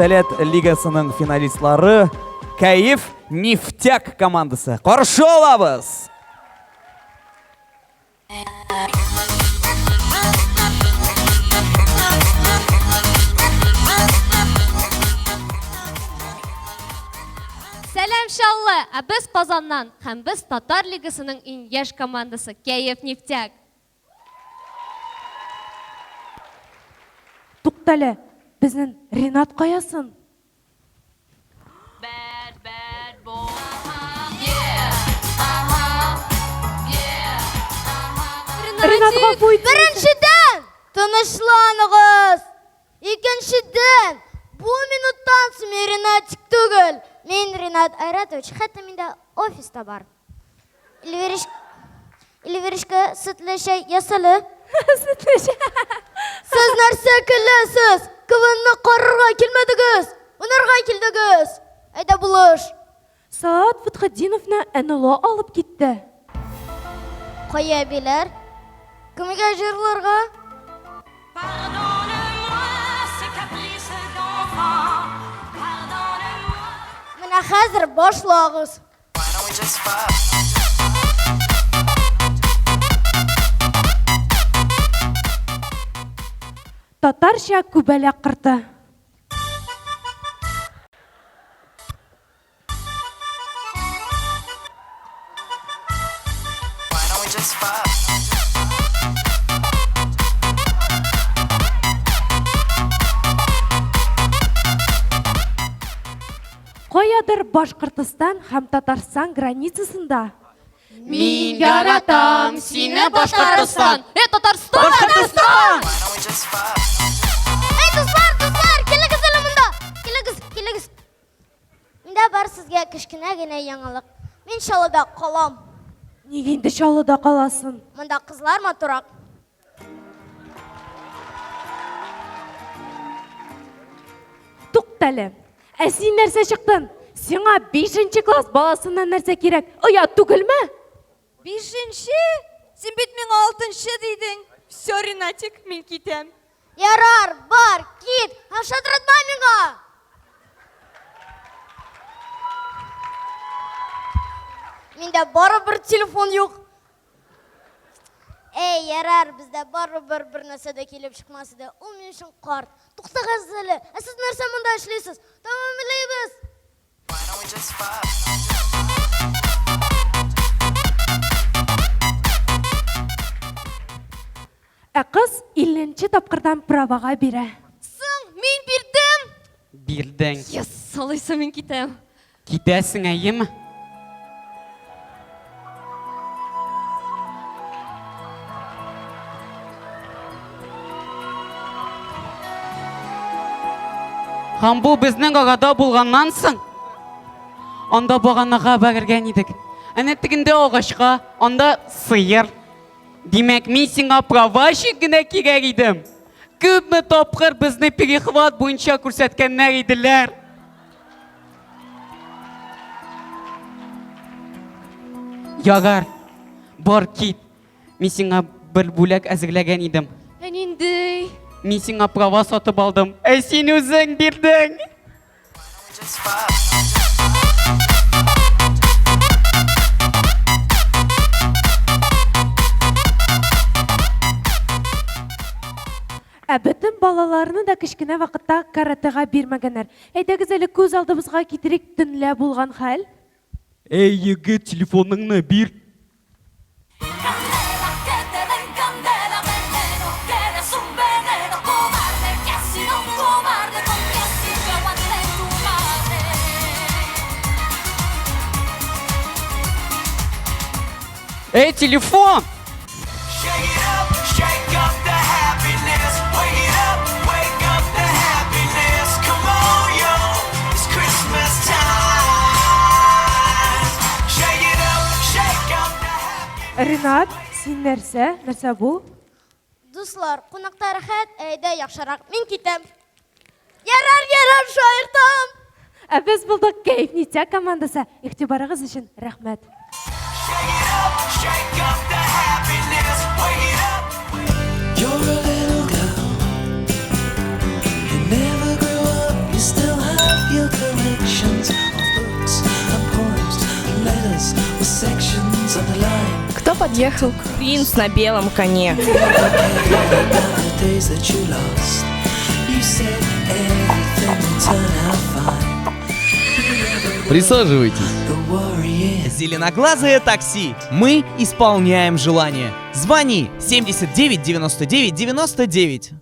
Сәләт лигасының финалистлары Кәеф Нефтяк командасы. Каршы алабыз! Сәлам, Чаллы! Ә без Казаннан һәм без Татар лигасының иң яшь командасы Кәеф Нефтяк. Туктале, безнен Ринат кая сон? Ринат, гафу ит. Беренчедән, тынычланыгыз. Икенчедән, бу минуттан соң мин Ринатик түгел. Мин Ринат Айратович, хәтта миндә офис та бар. Эльвириш... Эльвиришка сөтле чәй ясале. Сөтле чәй. Сез нәрсә көләсез? КВНны карарга килмәдегез, уйнарга килдегез. Әйдә булыш. Салават Фәтхетдиновны НЛО алып китте. Кая әбиләр? Кемгә җырларга? Менә хәзер башлагыз. Татарча күбәләк корты. Каядыр Башкортостан һәм Татарстан границасында. Мин яратам сине, Башкортостан! Э, Татарстан! Башкортостан! Эй, дуслар, дуслар, килегез әле монда. Килегез, килегез. Миндә бар сезгә кечкенә генә яңалык. Мин Чаллыда калам. Нигә инде Чаллыда каласың? Монда кызлар матуррак. Туктале. Ә син нәрсә чыктың? Сиңа бишенче класс баласыннан нәрсә кирәк? Оят түгелме? Бишенче? Син бит миңа алтынчы дидең. Все, Ренатик, мин китәм. Ярар, бар, кит, һәм шалтыратма миңа. Миндә барыбер телефон юк. Әй, ярар, бездә барыбер бер нәрсә дә килеп чыкмас иде. Ул минем өчен карт. Туктагыз әле, ә сез нәрсә монда эшлисез? Тәмамлыйбыз. Ә кыз илленче тапкырдан правага бирә. Соң, мин бирдем! Бирдең. Yes, алайса мин китәм. Китәсең, әйеме? Һәм бу безнең арада булганнан соң, анда баганага бәрелгән идек. Әнә тегендә агачка, анда сыер. Димәк, мин сиңа праващик генә кирәк идем. Күпме тапкыр безне перехват буенча күрсәткәннәр иделәр. Ярар, бар кит. Мин сиңа бер бүләк әзерләгән идем. Ә нинди? Мин сиңа права сатып алдым. Ә син үзең бирдең. Ә бөтен балаларны да кечкенә вакытта каратэга бирмәгәннәр. Әйдәгез әле күз алдыбызга китерик төнлә булган хәл. Әй, егет, телефоныңны бир. Эй, телефон! Ринат, син нәрсә? Нәрсә бу? Дуслар, кунакта рәхәт, әйдә яхшырак. Мин китәм. Ярар, ярар, шаяртам. Ә без булдык Кәеф Нитя командасы. Игътибарыгыз өчен рәхмәт. Кто подъехал? Принц на белом коне. Присаживайтесь. Зеленоглазое такси. Мы исполняем желание. Звони 79 99 99.